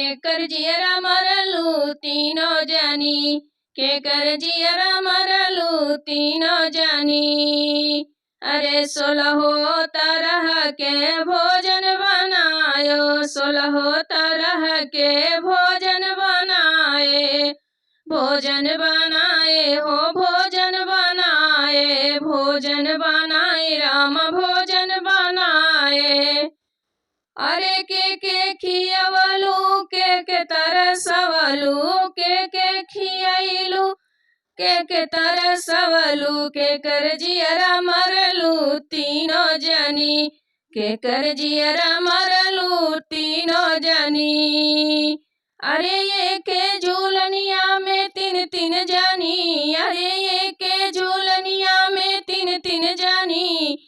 के कर जियरा मरलू तीनों जानी, के कर जियरा मरलू तीनों जानी। अरे सोलहो तरह के भोजन बनायो, सोलहो तरह के भोजन बनाए, भोजन बनाए हो भोजन बनाए, भोजन बनाए राम भोजन बनाए। अरे के खियवलू के तरसवलू, के खियलू के तरसवलू, के कर जियरा मरलू तीनों जनी, के कर जियरा मरलू तीनों जनी। अरे ये के झूलनिया में तीन तीन जानी, अरे ये के झूलनिया में तीन तीन जानी,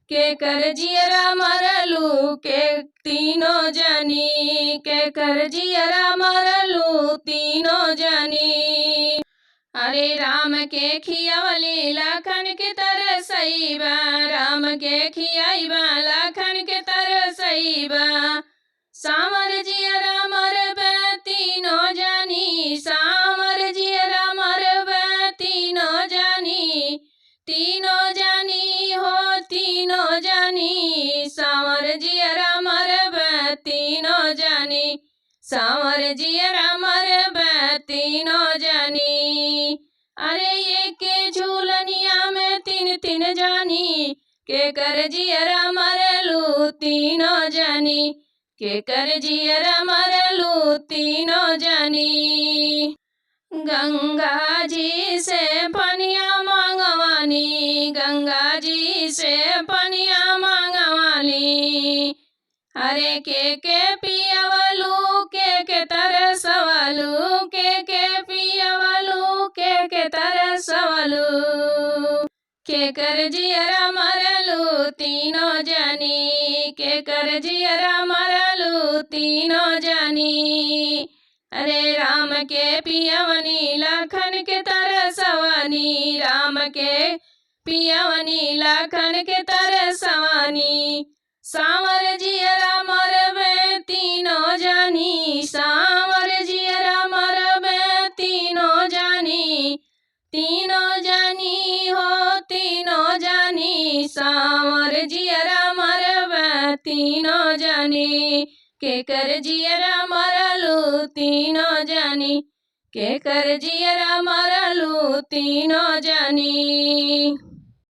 के कर जियरा मरलू के तीनों जानी, के कर जियरा मरलू तीनों जानी। अरे राम के खियावली लखन के तरसैबा, राम के खियाइबा लखन के तरसैबा। सामर जियरा मरबे तीनों जानी, सामर जियरा मरबे तीनों जानी, तीनों जानी हो तीनों जानी, सामर जियरा मरबे तीनों जानी, सामर जियरा मरबे तीनों जानी। अरे ये के झूलनिया में तीन तीन जानी, के कर जियरा मरलू तीनों जानी, के कर जियरा मरलू तीनों जानी। गंगा जी से पनिया मांगवानी, गंगा जी से पनिया मांगवानी। अरे के पियवलू के तरसवलू, के पियवलू के तरसवलू, के कर जियरा मरलू तीनों जानी, के कर जियरा मरलू तीनों जानी। अरे राम के पियवनी लखन के तरसवानी, राम के पियवनी लखन के तरसवानी। सावर जियरा मरबे तीनों जानी, सावर जियरा मरबे तीनों जानी, तीनों जानी हो तीनों जानी, सावर जियरा मरबे तीनों जानी, के कर जियरा मरलू तीनों जानी, के कर जियरा मरलू तीनों जानी।